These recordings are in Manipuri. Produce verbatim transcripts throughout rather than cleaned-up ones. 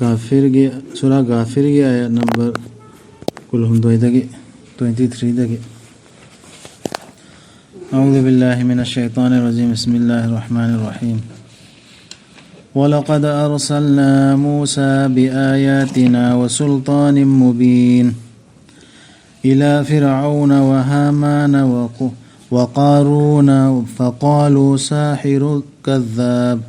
ꯒꯥꯐꯤꯔꯒꯤ, ꯁꯨꯔꯥ ꯒꯥꯐꯤꯔꯒꯤ ꯑꯥꯌꯠ ꯅꯝꯕꯔ ꯀꯨꯟꯍꯨꯝꯗꯣꯏꯗꯒꯤ, ꯇ꯭ꯋꯦꯟꯇꯤ ꯊ꯭ꯔꯤꯗꯒꯤ. أعوذ بالله من الشيطان الرجيم. بسم الله الرحمن الرحيم. ولقد أرسلنا موسى بآياتنا وسلطان مبين إلى فرعون وهامان وق-، وقارون فقالوا ساحر كذاب.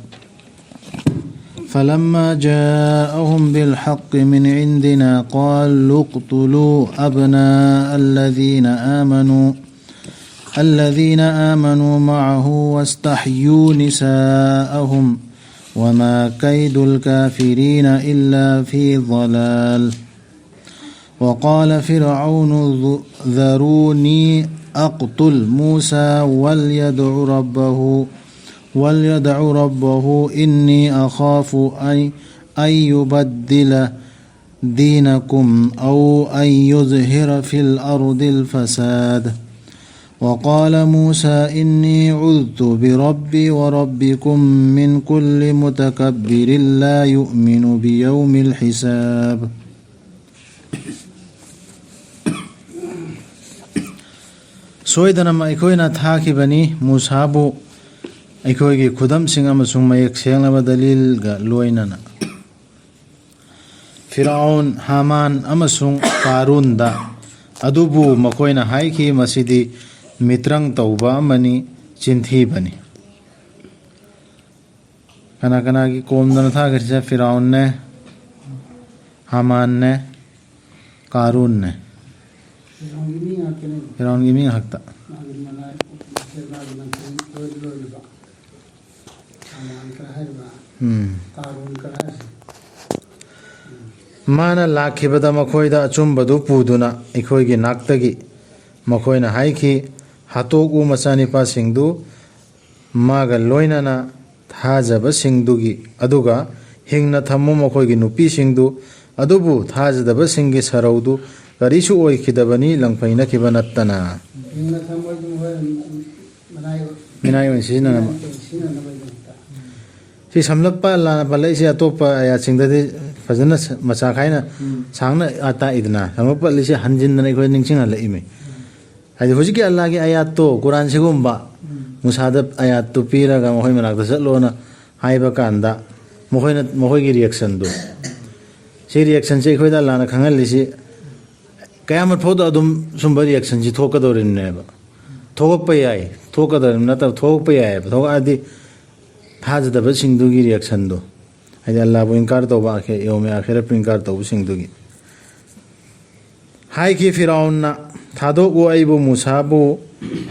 فلما جاءهم بالحق من عندنا قالوا اقتلوا أبناء الذين آمنوا، الذين آمنوا معه واستحيوا نساءهم وما كيد الكافرين إلا في ضلال. وقال فرعون ذ-، ذروني أقتل موسى وليدع ربه، وليدع ربه إني أخاف أن، أن يبدل دينكم أو أن يظهر في الأرض الفساد. وقال موسى إني عذت بربي وربكم من كل متكبر لا يؤمن بيوم الحساب. ꯁꯣꯏꯗꯅꯃꯛ ꯑꯩꯈꯣꯏꯅ ꯊꯥꯈꯤꯕꯅꯤ ꯃꯨꯁꯥꯕꯨ ꯑꯩꯈꯣꯏꯒꯤ ꯈꯨꯗꯝꯁꯤꯡ ꯑꯃꯁꯨꯡ ꯃꯌꯦꯛ ꯁꯦꯡꯂꯕ ꯗꯂꯤꯜꯒ ꯂꯣꯏꯅꯅ꯫ ꯐꯤꯔꯥꯎꯟ, ꯍꯥꯃꯥꯟ ꯑꯃꯁꯨꯡ ꯀꯥꯔꯨꯟꯗ꯫ ꯑꯗꯨꯕꯨ ꯃꯈꯣꯏꯅ ꯍꯥꯏꯈꯤ, "ꯃꯁꯤꯗꯤ ꯃꯤꯇ꯭ꯔꯪ ꯇꯧꯕ ꯑꯃꯅꯤ, ꯆꯤꯟꯊꯤꯕꯅꯤ"꯫ ꯀꯅꯥ ꯀꯅꯥꯒꯤ ꯀꯣꯝꯗꯅ ꯊꯥꯈ꯭ꯔꯤꯁꯦ? ꯐꯤꯔꯥꯎꯟꯅꯦ, ꯍꯥꯃꯥꯟꯅꯦ, ꯀꯥꯔꯨꯟꯅꯦ꯫ ꯐꯤꯔꯥꯎꯟꯒꯤ ꯃꯤ ꯉꯥꯛꯇꯅꯦ꯫ ꯐꯤꯔꯥꯎꯟꯒꯤ ꯃꯤ ꯉꯥꯛꯇ꯫ ꯃꯥꯒꯤ ꯃꯅꯥꯏ, ꯃꯥꯒꯤ ꯃꯟꯇ꯭ꯔꯤ ꯂꯣꯏ ꯂꯣꯏꯔꯤꯕ꯫ ꯍꯥꯃꯥꯟ ꯈꯔ ꯍꯥꯏꯔꯤꯕ꯫ ꯎꯝ꯫ ꯀꯥꯔꯨꯟ ꯈꯔ ꯍꯥꯏꯔꯤꯕ꯫ ꯃꯥꯅ ꯂꯥꯛꯈꯤꯕꯗ ꯃꯈꯣꯏꯗ ꯑꯆꯨꯝꯕꯗꯨ ꯄꯨꯗꯨꯅ ꯑꯩꯈꯣꯏꯒꯤ ꯅꯥꯛꯇꯒꯤ꯫ ꯃꯈꯣꯏꯅ ꯍꯥꯏꯈꯤ, "ꯍꯥꯠꯇꯣꯛꯎ ꯃꯆꯥꯅꯤꯄꯥꯁꯤꯡꯗꯨ, ꯃꯥꯒ ꯂꯣꯏꯅꯅ ꯊꯥꯖꯕꯁꯤꯡꯗꯨꯒꯤ, ꯑꯗꯨꯒ ꯍꯤꯡꯅ ꯊꯝꯃꯨ ꯃꯈꯣꯏꯒꯤ ꯅꯨꯄꯤꯁꯤꯡꯗꯨ"꯫ ꯑꯗꯨꯕꯨ ꯊꯥꯖꯗꯕꯁꯤꯡꯒꯤ ꯁꯔꯧꯗꯨ ꯀꯔꯤꯁꯨ ꯑꯣꯏꯈꯤꯗꯕꯅꯤ, ꯂꯪꯐꯩꯅꯈꯤꯕ ꯅꯠꯇꯅ꯫ ꯍꯤꯡꯅ ꯊꯝꯃꯣꯏꯗꯨ ꯃꯈꯣꯏ ꯃꯅꯥꯏ ꯃꯤꯅꯥꯏ ꯑꯣꯏꯅ ꯁꯤꯖꯤꯟꯅꯅꯕ꯫ ꯃꯤꯅꯥꯏ ꯑꯣꯏꯅ ꯁꯤꯖꯤꯟꯅꯅꯕꯒꯤꯗꯃꯛꯇ꯫ ꯁꯤ ꯁꯝꯂꯞꯄ ꯑꯜꯂꯥꯅ ꯄꯜꯂꯛꯏꯁꯦ ꯑꯇꯣꯞꯄ ꯑꯌꯥꯠꯁꯤꯡꯗꯗꯤ ꯐꯖꯅ ꯁ-, ꯃꯆꯥ ꯈꯥꯏꯅ ꯎꯝ꯫ ꯁꯥꯡꯅ ꯑ-, ꯇꯥꯛꯏꯗꯅ, ꯁꯝꯂꯞꯄ ꯄꯜꯂꯤꯁꯦ ꯍꯟꯖꯤꯟꯗꯅ ꯑꯩꯈꯣꯏ ꯅꯤꯡꯁꯤꯡꯍꯜꯂꯛꯏꯃꯤ꯫ ꯍꯥꯏꯗꯤ ꯍꯧꯖꯤꯛꯀꯤ ꯑꯜꯂꯥꯒꯤ ꯑꯌꯥꯠꯇꯣ, ꯀꯨꯔꯥꯟꯁꯤꯒꯨꯝꯕ ꯎꯝ꯫ ꯃꯨꯁꯥꯗ ꯑꯌꯥꯠꯇꯨ ꯄꯤꯔꯒ ꯃꯈꯣꯏ ꯃꯅꯥꯛꯇ ꯆꯠꯂꯣꯅ ꯍꯥꯏꯕ ꯀꯥꯟꯗ ꯃꯈꯣꯏꯅ, ꯃꯈꯣꯏꯒꯤ ꯔꯤꯌꯦꯛꯁꯟꯗꯣ, ꯁꯤ ꯔꯤꯌꯦꯛꯁꯟꯁꯦ ꯑꯩꯈꯣꯏꯗ ꯑꯜꯂꯥꯅ ꯈꯪꯍꯜꯂꯤꯁꯤ, ꯀꯌꯥꯃꯠ ꯐꯥꯎꯗ ꯑꯗꯨꯝ ꯁꯨꯝꯕ ꯔꯤꯌꯦꯛꯁꯟꯁꯤ ꯊꯣꯛꯀꯗꯧꯔꯤꯕꯅꯦꯕ꯫ ꯊꯣꯛꯂꯛꯄ ꯌꯥꯏ, ꯊꯣꯛꯀꯗꯧꯔꯤꯕ ꯅꯠꯇꯕ, ꯊꯣꯛꯂꯛꯄ ꯌꯥꯏꯑꯕ꯫ ꯊꯣꯛꯂꯛꯑꯗꯤ ꯊꯥꯖꯗꯕꯁꯤꯡꯗꯨꯒꯤ ꯔꯤꯌꯦꯛꯁꯟꯗꯣ, ꯍꯥꯏꯗꯤ ꯑꯜꯂꯥꯕꯨ ꯏꯟꯀꯥꯔ ꯇꯧꯕ, ꯑꯥꯈꯦ-, ꯌꯧꯃꯦ ꯑꯥꯈꯦꯔꯠꯄꯨ ꯏꯟꯀꯥꯔ ꯇꯧꯕꯁꯤꯡꯗꯨꯒꯤ꯫ ꯍꯥꯏꯈꯤ ꯐꯤꯔꯥꯎꯟꯅ, "ꯊꯥꯗꯣꯛꯎ ꯑꯩꯕꯨ ꯃꯨꯁꯥꯕꯨ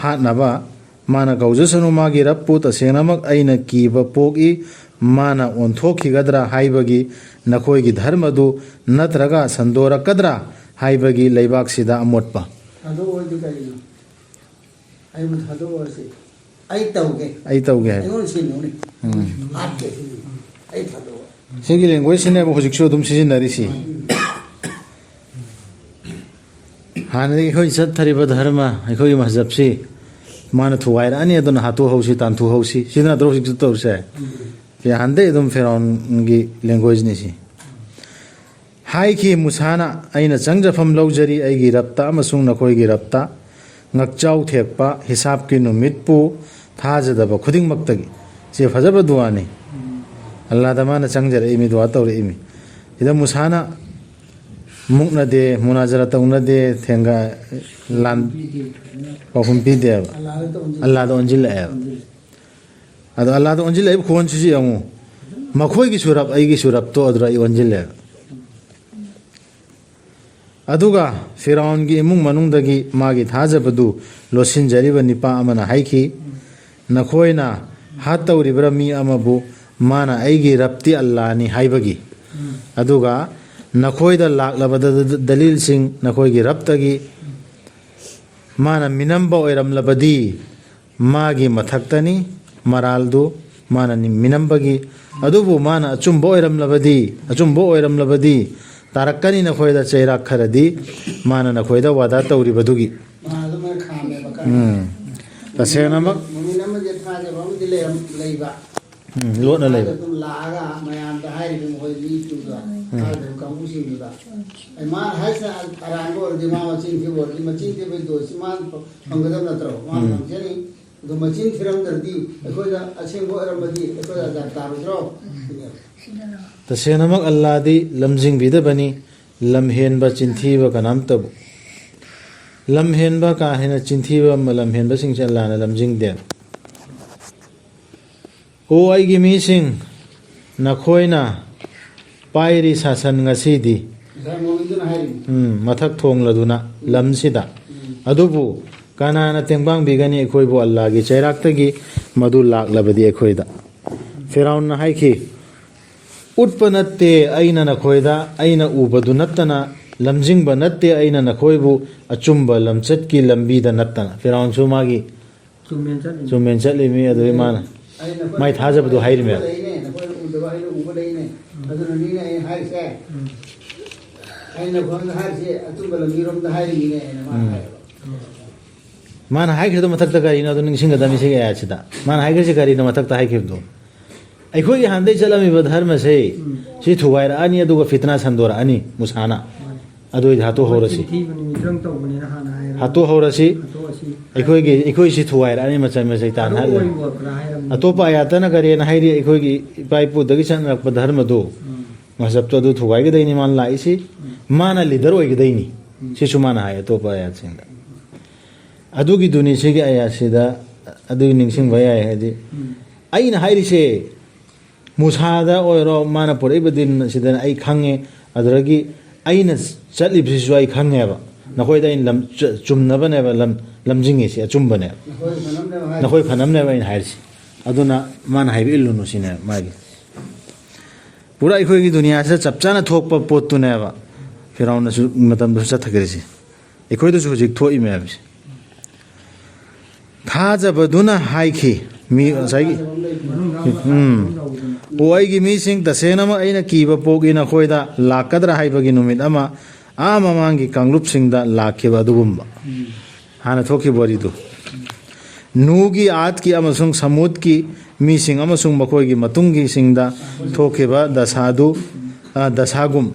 ꯍꯥꯠꯅꯕ, ꯃꯥꯅ ꯀꯧꯖꯁꯅꯨ ꯃꯥꯒꯤ ꯔꯕꯄꯨ, ꯇꯁꯦꯡꯅꯃꯛ ꯑꯩꯅ ꯀꯤꯕ ꯄꯣꯛꯏ, ꯃꯥꯅ ꯑꯣꯟꯊꯣꯛꯈꯤꯒꯗ꯭ꯔꯥ ꯍꯥꯏꯕꯒꯤ ꯅꯈꯣꯏꯒꯤ ꯙꯔꯃꯗꯨ, ꯅꯠꯇ꯭ꯔꯒ ꯁꯟꯗꯣꯔꯛꯀꯗ꯭ꯔꯥ ꯍꯥꯏꯕꯒꯤ ꯂꯩꯕꯥꯛꯁꯤꯗ ꯑꯃꯣꯠꯄ"꯫ ꯊꯥꯗꯣꯛꯑꯣꯗꯤ ꯀꯔꯤꯅꯣ? ꯑꯩꯕꯨ ꯊꯥꯗꯣꯛꯑꯣꯁꯤ꯫ ꯑꯩ ꯇꯧꯒꯦ꯫ ꯑꯩ ꯇꯧꯒꯦ ꯍꯥꯏꯕ꯫ ꯑꯩꯉꯣꯟꯗ ꯁꯤꯟꯅꯧꯅꯦ꯫ ꯎꯝ꯫ ꯍꯥꯠꯀꯦ ꯁꯤꯅꯤ꯫ ꯑꯩ ꯊꯥꯗꯣꯛꯑꯣ꯫ ꯁꯤꯒꯤ ꯂꯦꯡꯒ꯭ꯋꯦꯖꯁꯤꯅꯦꯕ ꯍꯧꯖꯤꯛꯁꯨ ꯑꯗꯨꯝ ꯁꯤꯖꯤꯟꯅꯔꯤꯁꯤ꯫ ꯍꯥꯟꯅꯗꯒꯤ ꯑꯩꯈꯣꯏ ꯆꯠꯊꯔꯤꯕ ꯙꯔꯃ, ꯑꯩꯈꯣꯏꯒꯤ ꯃꯖꯍꯕꯁꯤ ꯃꯥꯅ ꯊꯨꯒꯥꯏꯔꯛꯑꯅꯤ, ꯑꯗꯨꯅ ꯍꯥꯠꯇꯣꯛꯍꯧꯁꯤ, ꯇꯥꯟꯊꯣꯛꯍꯧꯁꯤ꯫ ꯁꯤꯗ ꯅꯠꯇ꯭ꯔꯣ ꯍꯧꯖꯤꯛ ꯆꯠꯇꯧꯔꯤꯁꯦ? ꯁꯤ ꯍꯥꯟꯅꯗꯩ ꯑꯗꯨꯝ ꯐꯤꯔꯥꯎꯟꯒꯤ ꯂꯦꯡꯒ꯭ꯋꯦꯖꯅꯤ ꯁꯤ꯫ ꯍꯥꯏꯈꯤ ꯃꯨꯁꯥꯅ, "ꯑꯩꯅ ꯆꯪꯖꯐꯝ ꯂꯧꯖꯔꯤ ꯑꯩꯒꯤ ꯔꯕꯇ ꯑꯃꯁꯨꯡ ꯅꯈꯣꯏꯒꯤ ꯔꯕꯇ, ꯉꯛꯆꯥꯎ ꯊꯦꯛꯄ ꯍꯤꯁꯥꯕꯀꯤ ꯅꯨꯃꯤꯠꯄꯨ ꯊꯥꯖꯗꯕ ꯈꯨꯗꯤꯡꯃꯛꯇꯒꯤ"꯫ ꯁꯤ ꯐꯖꯕ ꯗꯨꯋꯥꯅꯤ꯫ ꯑꯜꯂꯥꯗ ꯃꯥꯅ ꯆꯪꯖꯔꯛꯏꯃꯤ, ꯗꯨꯋꯥ ꯇꯧꯔꯛꯏꯃꯤ꯫ ꯁꯤꯗ ꯃꯨꯁꯥꯅ ꯃꯨꯛꯅꯗꯦ, ꯃꯨꯅꯥꯖꯔꯥ ꯇꯧꯅꯗꯦ, ꯊꯦꯡꯒ-, ꯂꯥꯟ-, ꯄꯥꯎꯈꯨꯝ ꯄꯤꯗꯦꯕ꯫ ꯑꯜꯂꯥꯗ ꯑꯣꯟꯁꯤꯜꯂꯛꯑꯦꯕ꯫ ꯑꯗꯣ ꯑꯜꯂꯥꯗ ꯑꯣꯟꯁꯤꯜꯂꯛꯏꯕ ꯈꯨꯑꯣꯟꯁꯤꯁꯨ ꯌꯦꯡꯉꯨ꯫ ꯃꯈꯣꯏꯒꯤꯁꯨ ꯔꯕ, ꯑꯩꯒꯤꯁꯨ ꯔꯕꯇꯣ ꯑꯗꯨꯗ ꯑꯩ ꯑꯣꯟꯁꯤꯜꯂꯦꯕ꯫ ꯑꯗꯨꯒ ꯐꯤꯔꯥꯎꯟꯒꯤ ꯏꯃꯨꯡ ꯃꯅꯨꯡꯗꯒꯤ ꯃꯥꯒꯤ ꯊꯥꯖꯕꯗꯨ ꯂꯣꯠꯁꯤꯟꯖꯔꯤꯕ ꯅꯤꯄꯥ ꯑꯃꯅ ꯍꯥꯏꯈꯤ, "ꯅꯈꯣꯏꯅ ꯍꯥꯠꯇꯧꯔꯤꯕ꯭ꯔꯥ ꯃꯤ ꯑꯃꯕꯨ ꯃꯥꯅ ꯑꯩꯒꯤ ꯔꯕꯇꯤ ꯑꯜꯂꯥꯅꯤ ꯍꯥꯏꯕꯒꯤ? ꯑꯗꯨꯒ ꯅꯈꯣꯏꯗ ꯂꯥꯛꯂꯕꯗ ꯗ-, ꯗꯂꯤꯜꯁꯤꯡ ꯅꯈꯣꯏꯒꯤ ꯔꯕꯇꯒꯤ ꯃꯥꯅ ꯃꯤꯅꯝꯕ ꯑꯣꯏꯔꯝꯂꯕꯗꯤ ꯃꯥꯒꯤ ꯃꯊꯛꯇꯅꯤ ꯃꯔꯥꯜꯗꯨ ꯃꯥꯅ ꯅꯤ-, ꯃꯤꯅꯝꯕꯒꯤ꯫ ꯑꯗꯨꯕꯨ ꯃꯥꯅ ꯑꯆꯨꯝꯕ ꯑꯣꯏꯔꯝꯂꯕꯗꯤ, ꯑꯆꯨꯝꯕ ꯑꯣꯏꯔꯝꯂꯕꯗꯤ ꯇꯥꯔꯛꯀꯅꯤ ꯅꯈꯣꯏꯗ ꯆꯩꯔꯥꯛ ꯈꯔꯗꯤ, ꯃꯥꯅ ꯅꯈꯣꯏꯗ ꯋꯥꯗꯥ ꯇꯧꯔꯤꯕꯗꯨꯒꯤ"꯫ ꯃꯥ ꯑꯗꯨꯃꯥꯏꯅ ꯈꯥꯝꯃꯦꯕ ꯀꯟꯅ꯫ ꯎꯝ꯫ ꯇꯁꯦꯡꯅꯃꯛ ꯃꯨꯃꯤꯟ ꯑꯃꯒꯤ ꯊꯥꯖꯕ ꯑꯃꯗꯤ ꯂꯩꯔꯝ-, ꯂꯩꯕ꯫ ꯎꯝ, ꯂꯣꯠꯅ ꯂꯩꯕ꯫ ꯑꯗꯨꯝ ꯂꯥꯛꯑꯒ ꯃꯌꯥꯝꯗ ꯍꯥꯏꯔꯤꯕ ꯃꯈꯣꯏ ꯃꯤꯗꯨꯗ, ꯊꯥꯗꯕ ꯀꯥꯡꯕꯨꯁꯤꯡꯗꯨꯗ꯫ ꯑꯩ ꯃꯥꯅ ꯍꯥꯏꯁꯤꯅ ꯑꯔꯥꯟꯕ ꯑꯣꯏꯔꯗꯤ, ꯃꯥ ꯃꯆꯤꯟ ꯊꯤꯕ ꯑꯣꯏꯔꯗꯤ, ꯃꯆꯤꯟ ꯊꯤꯕꯒꯤ ꯗꯣꯁꯁꯤ ꯃꯥꯅ ꯐꯪꯒꯗꯕ ꯅꯠꯇ꯭ꯔꯣ? ꯃꯥꯅ ꯐꯪꯖꯅꯤ꯫ ꯑꯗꯣ ꯃꯆꯤꯟ ꯊꯤꯔꯝꯗ꯭ꯔꯗꯤ, ꯑꯩꯈꯣꯏꯗ ꯑꯁꯦꯡꯕ ꯑꯣꯏꯔꯝꯃꯗꯤ, ꯑꯩꯈꯣꯏꯗ ꯑꯖꯥꯕ ꯇꯥꯔꯣꯏꯗ꯭ꯔꯣ? ꯇꯁꯦꯡꯅꯃꯛ ꯑꯜꯂꯥꯗꯤ ꯂꯝꯖꯤꯡꯕꯤꯗꯕꯅꯤ, ꯂꯝꯍꯦꯟꯕ, ꯆꯤꯟꯊꯤꯕ ꯀꯅꯥꯝꯇꯕꯨ꯫ ꯂꯝꯍꯦꯟꯕ, ꯀꯥ ꯍꯦꯟꯅ ꯆꯤꯟꯊꯤꯕ ꯑꯃ, ꯂꯝꯍꯦꯟꯕꯁꯤꯡꯁꯦ ꯑꯜꯂꯥꯅ ꯂꯝꯖꯤꯡꯗꯦ꯫ "ꯑꯣ ꯑꯩꯒꯤ ꯃꯤꯁꯤꯡ, ꯅꯈꯣꯏꯅ ꯄꯥꯏꯔꯤ ꯁꯥꯁꯟ ꯉꯁꯤꯗꯤ", ꯉꯁꯥꯏ ꯃꯣꯃꯤꯟꯗꯨꯅ ꯍꯥꯏꯔꯤꯅꯤ꯫ ꯎꯝ, "ꯃꯊꯛ ꯊꯣꯡꯂꯗꯨꯅ ꯂꯝꯁꯤꯗ꯫ ꯑꯗꯨꯕꯨ ꯀꯅꯥꯅ ꯇꯦꯡꯕꯥꯡꯕꯤꯒꯅꯤ ꯑꯩꯈꯣꯏꯕꯨ ꯑꯜꯂꯥꯒꯤ ꯆꯩꯔꯥꯛꯇꯒꯤ, ꯃꯗꯨ ꯂꯥꯛꯂꯕꯗꯤ ꯑꯩꯈꯣꯏꯗ?" ꯐꯤꯔꯥꯎꯟꯅ ꯍꯥꯏꯈꯤ, "ꯎꯠꯄ ꯅꯠꯇꯦ ꯑꯩꯅ ꯅꯈꯣꯏꯗ, ꯑꯩꯅ ꯎꯕꯗꯨ ꯅꯠꯇꯅ, ꯂꯝꯖꯤꯡꯕ ꯅꯠꯇꯦ ꯑꯩꯅ ꯅꯈꯣꯏꯕꯨ, ꯑꯆꯨꯝꯕ ꯂꯝꯆꯠꯀꯤ ꯂꯝꯕꯤꯗ ꯅꯠꯇꯅ"꯫ ꯐꯤꯔꯥꯎꯟꯁꯨ ꯃꯥꯒꯤ ꯆꯨꯝꯃꯦꯅ ꯆꯠꯂꯤꯅꯤ꯫ ꯆꯨꯝꯃꯦꯅ ꯆꯠꯂꯤꯃꯤ, ꯑꯗꯨꯗꯩ ꯃꯥꯅ ꯑꯩꯅ ꯃꯥꯏ ꯊꯥꯖꯕꯗꯣ ꯍꯥꯏꯔꯤꯃꯦꯕ꯫ ꯂꯩꯅꯦ, ꯅꯈꯣꯏꯅ ꯎꯗꯕ ꯑꯩꯅ ꯎꯕ ꯂꯩꯅꯦ꯫ ꯑꯗꯨꯅ ꯃꯤꯅ ꯑꯩꯅ ꯍꯥꯏꯔꯤꯁꯦ, ꯑꯩꯅ ꯅꯈꯣꯏꯗ ꯍꯥꯏꯔꯤꯁꯦ ꯑꯆꯨꯝꯕ ꯂꯝꯕꯤꯔꯣꯝꯗ ꯍꯥꯏꯔꯤꯃꯤꯅꯦ ꯍꯥꯏꯅ ꯃꯥꯅ ꯍꯥꯏꯌꯦꯕ꯫ ꯃꯥꯅ ꯍꯥꯏꯈ꯭ꯔꯤꯗꯣ ꯃꯊꯛꯇ ꯀꯔꯤꯅꯣ ꯑꯗꯨ ꯅꯤꯡꯁꯤꯡꯒꯗꯕꯅꯤ ꯁꯤꯒꯤ ꯑꯥꯌꯥꯠꯁꯤꯗ꯫ ꯃꯥꯅ ꯍꯥꯏꯈ꯭ꯔꯤꯁꯤ ꯀꯔꯤꯅꯣ ꯃꯊꯛꯇ ꯍꯥꯏꯈꯤꯕꯗꯣ? ꯑꯩꯈꯣꯏꯒꯤ ꯍꯥꯟꯅꯗꯩ ꯆꯠꯂꯝꯃꯤꯕ ꯙꯔꯃꯁꯦ ꯁꯤ ꯊꯨꯒꯥꯏꯔꯛꯑꯅꯤ, ꯑꯗꯨꯒ ꯐꯤꯇꯅꯥ ꯁꯟꯗꯣꯔꯛꯑꯅꯤ ꯃꯨꯁꯥꯅ꯫ ꯑꯗꯨ ꯑꯣꯏꯗꯤ ꯍꯥꯠꯇꯣꯛꯍꯧꯔꯁꯤ꯫ ꯆꯤꯟꯊꯤꯕꯅꯤ, ꯃꯤꯇ꯭ꯔꯪ ꯇꯧꯕꯅꯦꯅ ꯍꯥꯟꯅ ꯍꯥꯏꯔꯝꯃꯤ꯫ ꯍꯥꯠꯇꯣꯛꯍꯧꯔꯁꯤ꯫ ꯍꯥꯠꯇꯣꯛꯑꯁꯤ꯫ ꯑꯩꯈꯣꯏꯒꯤ, ꯑꯩꯈꯣꯏꯁꯤ ꯊꯨꯒꯥꯏꯔꯛꯑꯅꯤ ꯃꯆꯩ ꯃꯆꯩ ꯇꯥꯅ ꯑꯗꯨ ꯍꯥꯏꯔꯦ꯫ ꯑꯣꯏꯕ ꯈꯔ ꯍꯥꯏꯔꯝꯃꯤ꯫ ꯑꯇꯣꯞꯄ ꯑꯥꯌꯥꯠꯇꯅ ꯀꯔꯤꯅ ꯍꯥꯏꯔꯤ? ꯑꯩꯈꯣꯏꯒꯤ ꯏꯄꯥ ꯏꯄꯨꯗꯒꯤ ꯆꯠꯅꯔꯛꯄ ꯙꯔꯃꯗꯣ, ꯎꯝ꯫ ꯃꯖꯍꯕꯇꯣ ꯑꯗꯨ ꯊꯨꯒꯥꯏꯒꯗꯣꯏꯅꯤ ꯃꯥꯅ ꯂꯥꯛꯏꯁꯤ꯫ ꯃꯥꯅ ꯂꯤꯗꯔ ꯑꯣꯏꯒꯗꯣꯏꯅꯤ꯫ ꯁꯤꯁꯨ ꯃꯥꯅ ꯍꯥꯏ ꯑꯇꯣꯞꯄ ꯑꯥꯌꯥꯠꯁꯤꯡꯗ꯫ ꯑꯗꯨꯒꯤꯗꯨꯅꯤ ꯁꯤꯒꯤ ꯑꯥꯌꯥꯠꯁꯤꯗ ꯑꯗꯨꯒꯤ ꯅꯤꯡꯁꯤꯡꯕ ꯌꯥꯏ ꯍꯥꯏꯗꯤ, ꯑꯩꯅ ꯍꯥꯏꯔꯤꯁꯦ ꯃꯨꯁꯥꯗ ꯑꯣꯏꯔꯣ, ꯃꯥꯅ ꯄꯨꯔꯛꯏꯕ ꯗꯤꯟ ꯑꯁꯤꯗ ꯑꯩ ꯈꯪꯉꯦ, ꯑꯗꯨꯗꯒꯤ ꯑꯩꯅ ꯆꯠꯂꯤꯕꯁꯤꯁꯨ ꯑꯩ ꯈꯪꯉꯦꯕ꯫ ꯅꯈꯣꯏꯗ ꯑꯩꯅ ꯂꯝ-, ꯆ-, ꯆꯨꯝꯅꯕꯅꯦꯕ ꯂꯝ-, ꯂꯝꯖꯤꯡꯉꯤꯁꯦ, ꯑꯆꯨꯝꯕꯅꯦꯕ꯫ ꯅꯈꯣꯏ ꯐꯅꯕꯅꯦꯕ ꯍꯥꯏ꯫ ꯅꯈꯣꯏ ꯐꯅꯕꯅꯦꯕ ꯑꯩꯅ ꯍꯥꯏꯔꯤꯁꯦ꯫ ꯑꯗꯨꯅ ꯃꯥꯅ ꯍꯥꯏꯕ ꯏꯜꯂꯨꯅꯨ ꯁꯤꯅꯦ ꯃꯥꯒꯤ꯫ ꯄꯨꯔꯥ ꯑꯩꯈꯣꯏꯒꯤ ꯗꯨꯅꯤꯌꯥꯁꯤꯗ ꯆꯞ ꯆꯥꯅ ꯊꯣꯛꯄ ꯄꯣꯠꯇꯨꯅꯦꯕ ꯐꯤꯔꯥꯎꯟꯅꯁꯨ ꯃꯇꯝꯗꯁꯨ ꯆꯠꯊꯈ꯭ꯔꯤꯁꯦ꯫ ꯑꯩꯈꯣꯏꯗꯁꯨ ꯍꯧꯖꯤꯛ ꯊꯣꯛꯏ ꯃꯌꯥꯝꯁꯦ꯫ ꯊꯥꯖꯕꯗꯨꯅ ꯍꯥꯏꯈꯤ, ꯃꯤ ꯉꯁꯥꯏꯒꯤ, ꯎꯝ, "ꯑꯣ ꯑꯩꯒꯤ ꯃꯤꯁꯤꯡ, ꯇꯁꯦꯡꯅꯃꯛ ꯑꯩꯅ ꯀꯤꯕ ꯄꯣꯛꯏ ꯅꯈꯣꯏꯗ, ꯂꯥꯛꯀꯗ꯭ꯔꯥ ꯍꯥꯏꯕꯒꯤ ꯅꯨꯃꯤꯠ ꯑꯃ ꯑꯥ ꯃꯃꯥꯡꯒꯤ ꯀꯥꯡꯂꯨꯞꯁꯤꯡꯗ ꯂꯥꯛꯈꯤꯕ ꯑꯗꯨꯒꯨꯝꯕ"꯫ ꯍꯥꯟꯅ ꯊꯣꯛꯈꯤꯕ ꯋꯥꯔꯤꯗꯨ꯫ ꯅꯨꯒꯤ, ꯑꯥꯗꯀꯤ ꯑꯃꯁꯨꯡ ꯁꯃꯨꯗꯀꯤ ꯃꯤꯁꯤꯡ ꯑꯃꯁꯨꯡ ꯃꯈꯣꯏꯒꯤ ꯃꯇꯨꯡꯒꯤꯁꯤꯡꯗ ꯊꯣꯛꯈꯤꯕ ꯗꯁꯥꯗꯨ, ꯑ, ꯗꯁꯥꯒꯨꯝ,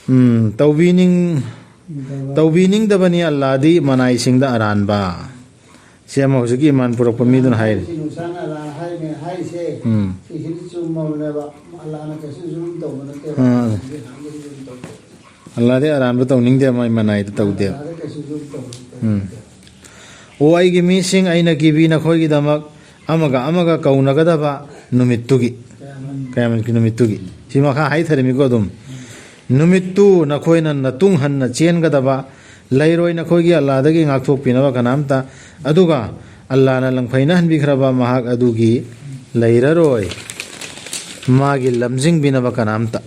ꯎꯝ, ꯇꯧꯕꯤꯅꯤꯡ-, ꯇꯧꯕꯤꯅꯤꯡꯗꯕꯅꯤ ꯑꯜꯂꯥꯗꯤ ꯃꯅꯥꯏꯁꯤꯡꯗ ꯑꯔꯥꯟꯕ꯫ ꯁꯤ ꯑꯃ ꯍꯧꯖꯤꯛꯀꯤ ꯏꯃꯥꯟ ꯄꯨꯔꯛꯄ ꯃꯤꯗꯨꯅ ꯍꯥꯏꯔꯤ꯫ ꯁꯤ ꯅꯨꯡꯁꯥꯅ ꯑꯜꯂꯥꯅ ꯍꯥꯏꯅꯦ ꯍꯥꯏꯁꯦ, ꯎꯝ꯫ ꯁꯤꯁꯤꯗꯤ ꯆꯨꯝꯃꯕꯅꯦꯕ꯫ ꯑꯜꯂꯥꯅ ꯀꯩꯁꯨ ꯖꯨꯜꯝ ꯇꯧꯕ ꯅꯠꯇꯦꯕ꯫ ꯑꯥ꯫ ꯍꯧꯖꯤꯛ ꯍꯥꯟꯅꯗꯒꯤ ꯖꯨꯜꯝ ꯇꯧꯗꯦ꯫ ꯑꯜꯂꯥꯗꯤ ꯑꯔꯥꯟꯕ ꯇꯧꯅꯤꯡꯗꯦ, ꯃꯥꯏ ꯃꯅꯥꯏꯗ ꯇꯧꯗꯦ꯫ ꯑꯜꯂꯥꯗ ꯀꯩꯁꯨ ꯖꯨꯜꯝ ꯇꯧꯕ ꯅꯠꯇꯦ꯫ ꯎꯝ꯫ "ꯑꯣ ꯑꯩꯒꯤ ꯃꯤꯁꯤꯡ, ꯑꯩꯅ ꯀꯤꯕꯤ ꯅꯈꯣꯏꯒꯤꯗꯃꯛ ꯑꯃꯒ ꯑꯃꯒ ꯀꯧꯅꯒꯗꯕ ꯅꯨꯃꯤꯠꯇꯨꯒꯤ"꯫ ꯀꯌꯥꯃꯠ꯫ ꯀꯌꯥꯃꯠꯀꯤ ꯅꯨꯃꯤꯠꯇꯨꯒꯤ꯫ ꯁꯤ ꯃꯈꯥ ꯍꯥꯏꯊꯔꯝꯃꯤꯀꯣ ꯑꯗꯨꯝ꯫ "ꯅꯨꯃꯤꯠꯇꯨ ꯅꯈꯣꯏꯅ ꯅꯇꯨꯡ ꯍꯟꯅ ꯆꯦꯟꯒꯗꯕ ꯂꯩꯔꯣꯏ, ꯅꯈꯣꯏꯒꯤ ꯑꯜꯂꯥꯗꯒꯤ ꯉꯥꯛꯊꯣꯛꯄꯤꯅꯕ ꯀꯅꯥꯝꯇ, ꯑꯗꯨꯒ ꯑꯜꯂꯥꯅ ꯂꯪꯐꯩꯅꯍꯟꯕꯤꯈ꯭ꯔꯕ ꯃꯍꯥꯛ ꯑꯗꯨꯒꯤ ꯂꯩꯔꯔꯣꯏ ꯃꯥꯒꯤ ꯂꯝꯖꯤꯡꯕꯤꯅꯕ ꯀꯅꯥꯝꯇ꯫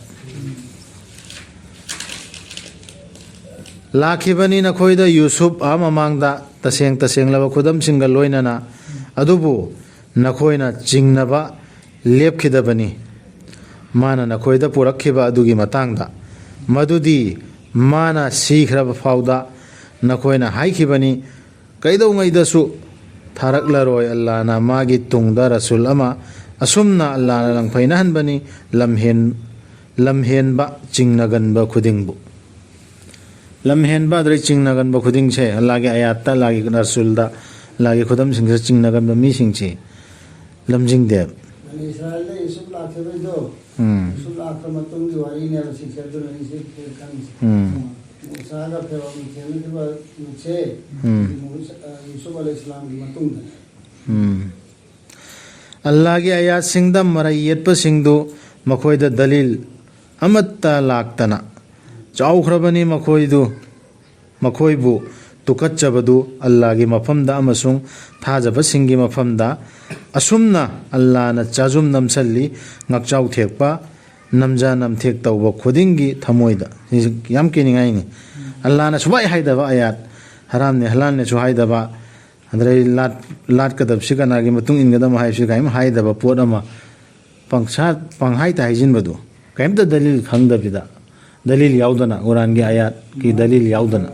ꯂꯥꯛꯈꯤꯕꯅꯤ ꯅꯈꯣꯏꯗ ꯌꯨꯁꯨꯞ ꯑꯥ ꯃꯃꯥꯡꯗ ꯇꯁꯦꯡ ꯇꯁꯦꯡꯂꯕ ꯈꯨꯗꯝꯁꯤꯡꯒ ꯂꯣꯏꯅꯅ, ꯑꯗꯨꯕꯨ ꯅꯈꯣꯏꯅ ꯆꯤꯡꯅꯕ ꯂꯦꯞꯈꯤꯗꯕꯅꯤ ꯃꯥꯅ ꯅꯈꯣꯏꯗ ꯄꯨꯔꯛꯈꯤꯕ ꯑꯗꯨꯒꯤ ꯃꯇꯥꯡꯗ, ꯃꯗꯨꯗꯤ ꯃꯥꯅ ꯁꯤꯈ꯭ꯔꯕ ꯐꯥꯎꯗ ꯅꯈꯣꯏꯅ ꯍꯥꯏꯈꯤꯕꯅꯤ, ꯀꯩꯗꯧꯉꯩꯗꯁꯨ ꯊꯥꯔꯛꯂꯔꯣꯏ ꯑꯜꯂꯥꯅ ꯃꯥꯒꯤ ꯇꯨꯡꯗ ꯔꯁꯨꯜ ꯑꯃ꯫ ꯑꯁꯨꯝꯅ ꯑꯜꯂꯥꯅ ꯂꯪꯐꯩꯅꯍꯟꯕꯅꯤ ꯂꯝꯍꯦꯟ-, ꯂꯝꯍꯦꯟꯕ ꯆꯤꯡꯅꯒꯟꯕ ꯈꯨꯗꯤꯡꯕꯨ"꯫ ꯂꯝꯍꯦꯟꯕ ꯑꯗꯨꯗꯩ ꯆꯤꯡꯅꯒꯟꯕ ꯈꯨꯗꯤꯡꯁꯦ, ꯑꯜꯂꯥꯒꯤ ꯑꯌꯥꯠꯇ, ꯑꯜꯂꯥꯒꯤ ꯔꯁꯨꯜꯗ, ꯑꯜꯂꯥꯒꯤ ꯈꯨꯗꯝꯁꯤꯡꯁꯤꯗ ꯆꯤꯡꯅꯒꯟꯕ ꯃꯤꯁꯤꯡꯁꯤ ꯂꯝꯖꯤꯡꯗꯦꯕ꯫ ꯕꯅꯤ ꯏꯁꯔꯥꯏꯜꯗ ꯌꯨꯁꯨꯞ ꯂꯥꯛꯈꯤꯕꯩꯗꯣ, ꯎꯝ꯫ ꯌꯨꯁꯨꯞ ꯂꯥꯛꯈ꯭ꯔ ꯃꯇꯨꯡꯒꯤ ꯋꯥꯔꯤꯅꯦꯕ ꯁꯤꯁꯦ, ꯑꯗꯨꯅꯅꯤ ꯁꯤ ꯈꯪꯉꯤꯁꯦ꯫ ꯎꯝ꯫ ꯃꯨꯁꯥꯒ ꯐꯤꯔꯥꯎꯟꯒ ꯊꯦꯡꯅꯈꯤꯕ ꯅꯨꯃꯤꯠꯁꯦ, ꯎꯝ꯫ ꯃꯨꯁꯥ-, ꯑ, ꯌꯨꯁꯨꯞ ꯑꯂꯩꯍꯤꯁꯂꯥꯝꯒꯤ ꯃꯇꯨꯡꯗꯅꯦ꯫ ꯎꯝ꯫ ꯑꯜꯂꯥꯒꯤ ꯑꯌꯥꯠꯁꯤꯡꯗ ꯃꯔꯩ ꯌꯦꯠꯄꯁꯤꯡꯗꯨ ꯃꯈꯣꯏꯗ ꯗꯂꯤꯜ ꯑꯃꯠꯇ ꯂꯥꯛꯇꯅ ꯆꯥꯎꯈ꯭ꯔꯕꯅꯤ꯫ ꯃꯈꯣꯏꯗꯨ, ꯃꯈꯣꯏꯕꯨ ꯇꯨꯀꯠꯆꯕꯗꯨ ꯑꯜꯂꯥꯒꯤ ꯃꯐꯝꯗ ꯑꯃꯁꯨꯡ ꯊꯥꯖꯕꯁꯤꯡꯒꯤ ꯃꯐꯝꯗ, ꯑꯁꯨꯝꯅ ꯑꯜꯂꯥꯅ ꯆꯥꯖꯨꯝ ꯅꯝꯁꯜꯂꯤ, ꯉꯛꯆꯥꯎ ꯊꯦꯛꯄ, ꯅꯝꯖꯥ ꯅꯝꯊꯦꯛ ꯇꯧꯕ ꯈꯨꯗꯤꯡꯒꯤ ꯊꯃꯣꯏꯗ꯫ ꯁꯤꯁꯨ ꯌꯥꯝ ꯀꯤꯅꯤꯡꯉꯥꯏꯅꯤ꯫ ꯑꯜꯂꯥꯅ ꯁꯨꯡꯍꯥꯏ ꯍꯥꯏꯗꯕ ꯑꯌꯥꯠ, ꯍꯔꯥꯝꯅꯦ ꯍꯂꯥꯜꯅꯦꯁꯨ ꯍꯥꯏꯗꯕ, ꯑꯗꯩ ꯂꯥꯠ-, ꯂꯥꯠꯀꯗꯕꯁꯤ ꯀꯅꯥꯒꯤ ꯃꯇꯨꯡ ꯏꯟꯒꯗꯕ ꯍꯥꯏꯕꯁꯤ ꯀꯔꯤꯝ ꯍꯥꯏꯗꯕ ꯄꯣꯠ ꯑꯃ ꯄꯪꯁꯥ-, ꯄꯪꯍꯥꯏꯇ ꯍꯥꯏꯖꯤꯟꯕꯗꯨ, ꯀꯔꯤꯝꯇ ꯗꯂꯤꯜ ꯈꯪꯗꯕꯤꯗ, ꯗꯂꯤꯜ ꯌꯥꯎꯗꯅ, ꯀꯨꯔꯥꯟꯒꯤ ꯑꯌꯥꯠꯀꯤ ꯗꯂꯤꯜ ꯌꯥꯎꯗꯅ,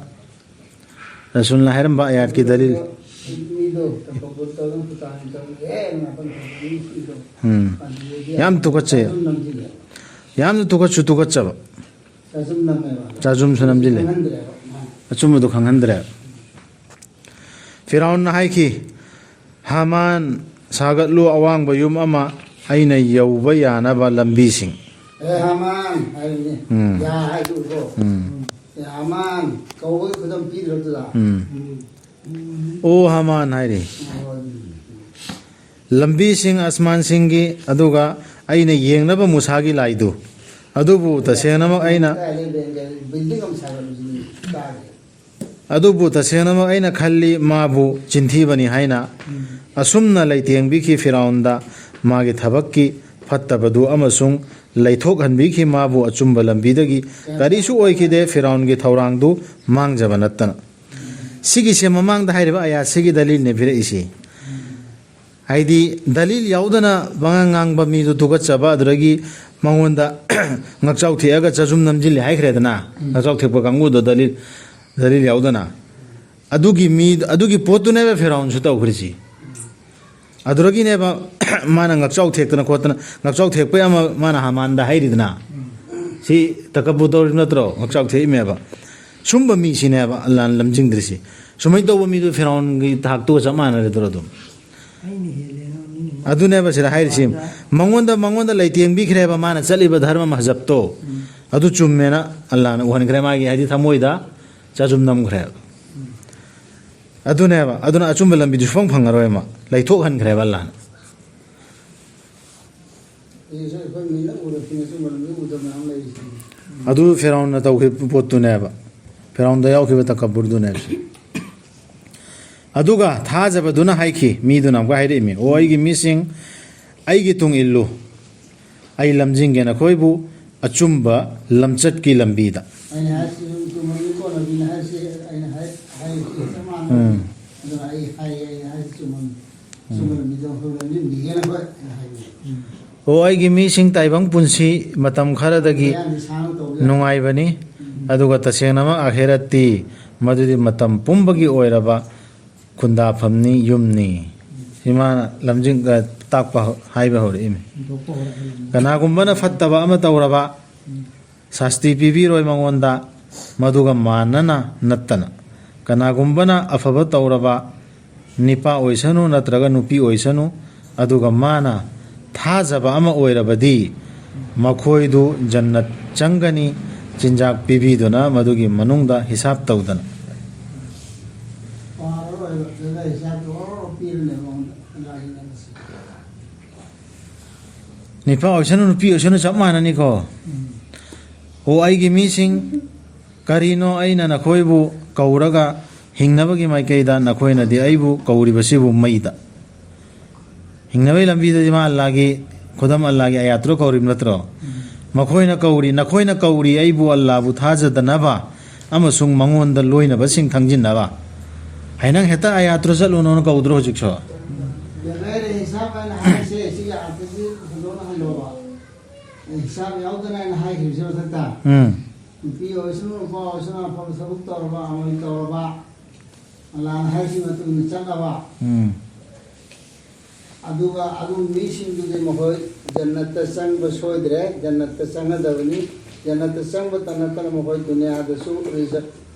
ꯔꯁꯨꯜꯅ ꯍꯥꯏꯔꯝꯕ ꯑꯌꯥꯠꯀꯤ ꯗꯂꯤꯜ꯫ ꯃꯤꯗꯣ ꯇꯧꯊꯣꯛꯄ ꯇꯧꯗꯅ ꯄꯨꯇꯥꯟ ꯇꯧꯔꯦ, ꯉꯥꯛꯇꯪ ꯇꯧꯕ ꯃꯤ ꯁꯤꯗꯣ꯫ ꯎꯝ꯫ ꯑꯗꯨꯗꯒꯤ ꯌꯥꯝ ꯇꯨꯀꯠꯆꯩ꯫ ꯆꯥꯖꯨꯝ ꯅꯝꯁꯤꯜꯂꯦ꯫ ꯌꯥꯝꯅ ꯇꯨꯀꯠꯁꯨ ꯇꯨꯀꯠꯆꯕ꯫ ꯆꯥꯖꯨꯝ ꯅꯝꯃꯦꯕ꯫ ꯆꯥꯖꯨꯝꯁꯨ ꯅꯝꯁꯤꯜꯂꯦ꯫ ꯈꯪꯍꯟꯗ꯭ꯔꯦꯕ ꯃꯥꯅ꯫ ꯑꯆꯨꯝꯕꯗꯣ ꯈꯪꯍꯟꯗ꯭ꯔꯦ꯫ ꯐꯤꯔꯥꯎꯟꯅ ꯍꯥꯏꯈꯤ, "ꯍꯥꯃꯥꯟ, ꯁꯥꯒꯠꯂꯨ ꯑꯋꯥꯡꯕ ꯌꯨꯝ ꯑꯃ, ꯑꯩꯅ ꯌꯧꯕ ꯌꯥꯅꯕ ꯂꯝꯕꯤꯁꯤꯡ"꯫ ꯑꯦ ꯍꯥꯃꯥꯟ ꯍꯥꯏꯔꯤꯅꯦ꯫ ꯎꯝ꯫ ꯌꯥ ꯍꯥꯏꯗꯨꯀꯣ꯫ ꯎꯝ꯫ ꯑꯦ ꯍꯥꯃꯥꯟ ꯀꯧꯕꯒꯤ ꯈꯨꯗꯝ ꯄꯤꯗ꯭ꯔꯣ ꯑꯗꯨꯗ? ꯎꯝ꯫ ꯎꯝ꯫ "ꯑꯣ ꯍꯥꯃꯥꯟ" ꯍꯥꯏꯔꯤ꯫ ꯑꯣ, ꯑꯗꯨꯅꯤ꯫ "ꯂꯝꯕꯤꯁꯤꯡ ꯑꯁꯃꯥꯟꯁꯤꯡꯒꯤ, ꯑꯗꯨꯒ ꯑꯩꯅ ꯌꯦꯡꯅꯕ ꯃꯨꯁꯥꯒꯤ ꯂꯥꯏꯗꯨ, ꯑꯗꯨꯕꯨ ꯇꯁꯦꯡꯅꯃꯛ ꯑꯩꯅ" ꯀꯥꯏꯗꯩ ꯕꯦꯡꯒꯜ ꯕꯤꯜꯗꯤꯡ ꯑꯃ ꯁꯥꯒꯠꯂꯤꯁꯤꯗꯤ ꯇꯥꯗꯦ꯫ "ꯑꯗꯨꯕꯨ ꯇꯁꯦꯡꯅꯃꯛ ꯑꯩꯅ ꯈꯜꯂꯤ, ꯃꯥꯕꯨ ꯆꯤꯟꯊꯤꯕꯅꯤ" ꯍꯥꯏꯅ꯫ ꯎꯝ꯫ ꯑꯁꯨꯝꯅ ꯂꯩꯇꯦꯡꯕꯤꯈꯤ ꯐꯤꯔꯥꯎꯟꯗ꯫ ꯃꯥꯒꯤ ꯊꯕꯛꯀꯤ ꯐꯠꯇꯕꯗꯨ ꯑꯃꯁꯨꯡ ꯂꯩꯊꯣꯛꯍꯟꯕꯤꯈꯤ ꯃꯥꯕꯨ ꯑꯆꯨꯝꯕ ꯂꯝꯕꯤꯗꯒꯤ꯫ ꯀꯔꯤꯁꯨ ꯑꯣꯏꯈꯤꯗꯦ, ꯐꯤꯔꯥꯎꯟꯒꯤ ꯊꯧꯔꯥꯡꯗꯨ ꯃꯥꯡꯖꯕ ꯅꯠꯇꯅ꯫ ꯁꯤꯒꯤꯁꯦ ꯃꯃꯥꯡꯗ ꯍꯥꯏꯔꯤꯕ ꯑꯌꯥꯠꯁꯤꯒꯤ ꯗꯂꯤꯜꯅꯦ ꯄꯤꯔꯛꯏꯁꯤ꯫ ꯍꯥꯏꯗꯤ ꯗꯂꯤꯜ ꯌꯥꯎꯗꯅ ꯄꯉꯥꯡ ꯉꯥꯡꯕ ꯃꯤꯗꯨ ꯇꯨꯀꯠꯆꯕ, ꯑꯗꯨꯗꯒꯤ ꯃꯉꯣꯟꯗ ꯉꯛꯆꯥꯎ ꯊꯦꯛꯑꯒ ꯆꯥꯖꯨꯝ ꯅꯝꯁꯤꯜꯂꯦ ꯍꯥꯏꯈ꯭ꯔꯦꯗꯅ꯫ ꯎꯝ꯫ ꯉꯛꯆꯥꯎ ꯊꯦꯛꯄ ꯀꯥꯡꯕꯨꯗꯣ ꯗꯂꯤꯜ, ꯗꯂꯤꯜ ꯌꯥꯎꯗꯅ꯫ ꯑꯗꯨꯒꯤ ꯃꯤ, ꯑꯗꯨꯒꯤ ꯄꯣꯠꯇꯨꯅꯦꯕ ꯐꯤꯔꯥꯎꯟꯁꯨ ꯇꯧꯈ꯭ꯔꯤꯁꯤ꯫ ꯑꯗꯨꯗꯒꯤꯅꯦꯕ ꯃꯥꯅ ꯉꯛꯆꯥꯎ ꯊꯦꯛꯇꯅ ꯈꯣꯠꯇꯅ, ꯉꯛꯆꯥꯎ ꯊꯦꯛꯄꯩ ꯑꯃ ꯃꯥꯅ ꯍꯥꯃꯥꯟꯗ ꯍꯥꯏꯔꯤꯗꯅ꯫ ꯁꯤ ꯇꯀꯕꯨ ꯇꯧꯔꯤꯕ ꯅꯠꯇ꯭ꯔꯣ? ꯉꯛꯆꯥꯎ ꯊꯦꯛꯏꯃꯦꯕ꯫ ꯁꯨꯝꯕ ꯃꯤꯁꯤꯅꯦꯕ ꯑꯜꯂꯥꯍꯅ ꯂꯝꯖꯤꯡꯗ꯭ꯔꯤꯁꯤ꯫ ꯁꯨꯃꯥꯏꯅ ꯇꯧꯕ ꯃꯤꯗꯨ ꯐꯤꯔꯥꯎꯟꯒꯤ ꯊꯥꯛꯇꯨꯒ ꯆꯞ ꯃꯥꯟꯅꯔꯗ꯭ꯔꯣ ꯑꯗꯨꯝ? ꯑꯩꯅ ꯍꯦꯜꯂꯦꯅ ꯃꯤꯅ ꯃꯥ-, ꯑꯗꯨꯅꯦꯕ ꯁꯤꯗ ꯍꯥꯏꯔꯤꯁꯤ꯫ ꯃꯥꯅ ꯃꯉꯣꯟꯗ, ꯃꯉꯣꯟꯗ ꯂꯩꯇꯦꯡꯕꯤꯈ꯭ꯔꯦꯕ ꯃꯥꯅ ꯆꯠꯂꯤꯕ ꯙꯔꯃ ꯃꯍꯖꯕꯇꯣ꯫ ꯎꯝ꯫ ꯑꯗꯨ ꯆꯨꯝꯃꯦꯅ ꯑꯜꯂꯥꯍꯅ ꯎꯍꯟꯈ꯭ꯔꯦ ꯃꯥꯒꯤ, ꯍꯥꯏꯗꯤ ꯊꯃꯣꯏꯗ ꯆꯥꯖꯨꯝ ꯅꯝꯈ꯭ꯔꯦꯕ꯫ ꯎꯝ꯫ ꯑꯗꯨꯅꯦꯕ, ꯑꯗꯨꯅ ꯑꯆꯨꯝꯕ ꯂꯝꯕꯤꯗꯨ ꯁꯨꯐꯪ ꯐꯪꯉꯔꯣꯏ ꯃꯥ, ꯂꯩꯊꯣꯛꯍꯟꯈ꯭ꯔꯦꯕ ꯑꯜꯂꯥꯍꯅ꯫ ꯍꯧꯖꯤꯛꯁꯨ ꯑꯩꯈꯣꯏ ꯃꯤꯠꯅ ꯎꯔꯛꯇꯅ ꯑꯆꯨꯝꯕ ꯂꯝꯕꯤ ꯎꯗꯕ ꯃꯌꯥꯝ ꯂꯩꯔꯤꯁꯤꯅꯤ꯫ ꯑꯗꯨ ꯐꯤꯔꯥꯎꯟꯅ ꯇꯧꯈꯤꯕ ꯄꯣꯠꯇꯨꯅꯦꯕ, ꯐꯤꯔꯥꯎꯟꯗ ꯌꯥꯎꯈꯤꯕ ꯇꯀꯕꯨꯔꯗꯨꯅꯦꯕ꯫ ꯑꯗꯨꯒ ꯊꯥꯖꯕꯗꯨꯅ ꯍꯥꯏꯈꯤ, ꯃꯤꯗꯨꯅ ꯑꯃꯨꯛꯀ ꯍꯥꯏꯔꯛꯏꯃꯤ, "ꯑꯣ ꯑꯩꯒꯤ ꯃꯤꯁꯤꯡ, ꯑꯩꯒꯤ ꯇꯨꯡ ꯏꯜꯂꯨ, ꯑꯩ ꯂꯝꯖꯤꯡꯒꯦ ꯅꯈꯣꯏꯕꯨ ꯑꯆꯨꯝꯕ ꯂꯝꯆꯠꯀꯤ ꯂꯝꯕꯤꯗ"꯫ ꯑꯩꯅ ꯍꯥꯏꯔꯤꯁꯤ ꯆꯨꯝꯃꯝꯅꯤꯀꯣ, ꯅꯕꯤꯅ ꯍꯥꯏꯔꯤꯁꯤ ꯑꯩꯅ ꯍꯥꯏ-, ꯍꯥꯏꯔꯤꯁꯤ ꯆꯞ ꯃꯥꯟꯅꯩ꯫ ꯎꯝ꯫ ꯑꯗꯨꯅ ꯑꯩ ꯍꯥꯏꯌꯦ, ꯑꯩꯅ ꯍꯥꯏꯔꯤꯁꯤ ꯆꯨꯝꯃꯝꯅꯤ꯫ ꯎꯝ꯫ ꯆꯨꯝꯕ ꯂꯝꯕꯤꯗ ꯑꯩꯈꯣꯏ ꯂꯝꯖꯤꯡꯕꯤꯒꯦꯅ ꯑꯩꯈꯣꯏ ꯑꯩꯅ ꯍꯥꯏꯕꯅꯤ꯫ ꯎꯝ꯫ "ꯑꯣ ꯑꯩꯒꯤ ꯃꯤꯁꯤꯡ, ꯇꯥꯏꯕꯪ ꯄꯨꯟꯁꯤ ꯃꯇꯝ ꯈꯔꯗꯒꯤ ꯃꯌꯥꯝꯗꯤ ꯁꯥꯡꯅ ꯇꯧꯕ ꯌꯥꯏ꯫ ꯅꯨꯡꯉꯥꯏꯕꯅꯤ, ꯎꯝ꯫ ꯑꯗꯨꯒ ꯇꯁꯦꯡꯅꯃꯛ ꯑꯥꯈꯤꯔꯠꯇꯤ ꯃꯗꯨꯗꯤ ꯃꯇꯝ ꯄꯨꯝꯕꯒꯤ ꯑꯣꯏꯔꯕ ꯈꯨꯟꯗꯥꯐꯝꯅꯤ, ꯌꯨꯝꯅꯤ꯫ ꯁꯤ ꯃꯥꯅ ꯂꯝꯖꯤꯡ, ꯑ, ꯇꯥꯛꯄ ꯍꯧ-, ꯍꯥꯏꯕ ꯍꯧꯔꯛꯏꯃꯤ꯫ ꯍꯧꯗꯣꯛꯄ ꯍꯧꯔꯛꯏꯃꯤ꯫ ꯀꯅꯥꯒꯨꯝꯕꯅ ꯐꯠꯇꯕ ꯑꯃ ꯇꯧꯔꯕ, ꯎꯝ꯫ ꯁꯥꯁꯇꯤ ꯄꯤꯕꯤꯔꯣꯏ ꯃꯉꯣꯟꯗ, ꯃꯗꯨꯒ ꯃꯥꯟꯅꯅ ꯅꯠꯇꯅ꯫ ꯀꯅꯥꯒꯨꯝꯕꯅ ꯑꯐꯕ ꯇꯧꯔꯕ, ꯅꯤꯄꯥ ꯑꯣꯏꯁꯅꯨ ꯅꯠꯇ꯭ꯔꯒ ꯅꯨꯄꯤ ꯑꯣꯏꯁꯅꯨ, ꯑꯗꯨꯒ ꯃꯥꯅ ꯊꯥꯖꯕ ꯑꯃ ꯑꯣꯏꯔꯕꯗꯤ, ꯃꯈꯣꯏꯗꯨ ꯖꯟꯅꯠ ꯆꯪꯒꯅꯤ, ꯆꯤꯟꯖꯥꯛ ꯄꯤꯕꯤꯗꯨꯅ, ꯃꯗꯨꯒꯤ ꯃꯅꯨꯡꯗ ꯍꯤꯁꯥꯕ ꯇꯧꯗꯅ꯫ ꯄꯥꯔꯔꯣꯏꯕ, ꯑꯗꯨꯗ ꯍꯤꯁꯥꯕꯇꯣ ꯑꯣꯔꯣ ꯄꯤꯔꯅꯦꯕ ꯃꯉꯣꯟꯗ꯫ ꯑꯜꯂꯥꯍꯒꯤ ꯅꯕꯤꯁꯦ꯫ ꯅꯤꯄꯥ ꯑꯣꯏꯁꯅꯨ, ꯅꯨꯄꯤ ꯑꯣꯏꯁꯅꯨ, ꯆꯞ ꯃꯥꯟꯅꯅꯤꯀꯣ꯫ ꯎꯝ꯫ ꯑꯣ ꯑꯩꯒꯤ ꯃꯤꯁꯤꯡ, ꯀꯔꯤꯅꯣ ꯑꯩꯅ ꯅꯈꯣꯏꯕꯨ ꯀꯧꯔꯒ ꯍꯤꯡꯅꯕꯒꯤ ꯃꯥꯏꯀꯩꯗ ꯅꯈꯣꯏꯅꯗꯤ ꯑꯩꯕꯨ ꯀꯧꯔꯤꯕꯁꯤꯕꯨ ꯃꯩꯗ? ꯍꯤꯡꯅꯕꯒꯤ ꯂꯝꯕꯤꯗꯗꯤ ꯃꯥ ꯑꯜꯂꯥꯒꯤ ꯈꯨꯗꯝ, ꯑꯜꯂꯥꯒꯤ ꯑꯌꯥꯠꯇꯨ ꯀꯧꯔꯤꯕ ꯅꯠꯇ꯭ꯔꯣ? ꯎꯝ꯫ ꯃꯈꯣꯏꯅ ꯀꯧꯔꯤ, ꯅꯈꯣꯏꯅ ꯀꯧꯔꯤ ꯑꯩꯕꯨ ꯑꯜꯂꯥꯕꯨ ꯊꯥꯖꯗꯅꯕ ꯑꯃꯁꯨꯡ ꯃꯉꯣꯟꯗ ꯂꯣꯏꯅꯕꯁꯤꯡ ꯊꯝꯖꯤꯟꯅꯕ꯫ ꯍꯥꯏ, ꯅꯪ ꯍꯦꯛꯇ ꯑꯌꯥꯠꯇꯨ ꯆꯠꯂꯨꯅꯣꯅ ꯀꯧꯗ꯭ꯔꯣ ꯍꯧꯖꯤꯛꯁꯨ? ꯕꯦꯒꯥꯏꯔ ꯍꯤꯁꯥꯕ ꯍꯥꯏꯅ ꯍꯥꯏꯔꯤꯁꯦ, ꯁꯤꯒꯤ ꯑꯥꯔꯊꯁꯤ ꯐꯖꯅ ꯍꯜꯂꯣꯕ꯫ ꯍꯤꯁꯥꯕ ꯌꯥꯎꯗꯅ ꯍꯥꯏꯅ ꯍꯥꯏꯈꯤꯕꯁꯤ ꯃꯊꯛꯇ꯫ ꯎꯝ꯫ ꯅꯨꯄꯤ ꯑꯣꯏꯁꯅꯨ, ꯅꯨꯄꯥ ꯑꯣꯏꯁꯅꯨ, ꯑꯐꯕ ꯊꯕꯛ ꯇꯧꯔꯕ, ꯑꯃꯣꯏ ꯇꯧꯔꯕ, ꯑꯜꯂꯥꯅ ꯍꯥꯏꯔꯤꯁꯤ ꯃꯇꯨꯡ ꯏꯟꯅ ꯆꯠꯂꯕ꯫ ꯎꯝ꯫ ꯑꯗꯨꯒ ꯑꯗꯨ ꯃꯤꯁꯤꯡꯗꯨꯗꯤ ꯃꯈꯣꯏ ꯖꯟꯅꯠꯇ ꯆꯪꯕ ꯁꯣꯏꯗ꯭ꯔꯦ, ꯖꯟꯅꯠꯇ ꯆꯪꯒꯗꯕꯅꯤ꯫ ꯖꯟꯅꯠꯇ ꯆꯪꯕꯇ ꯅꯠꯇꯅ ꯃꯈꯣꯏ ꯗꯨꯅꯤꯌꯥꯗꯁꯨ ꯔꯤꯖꯛ,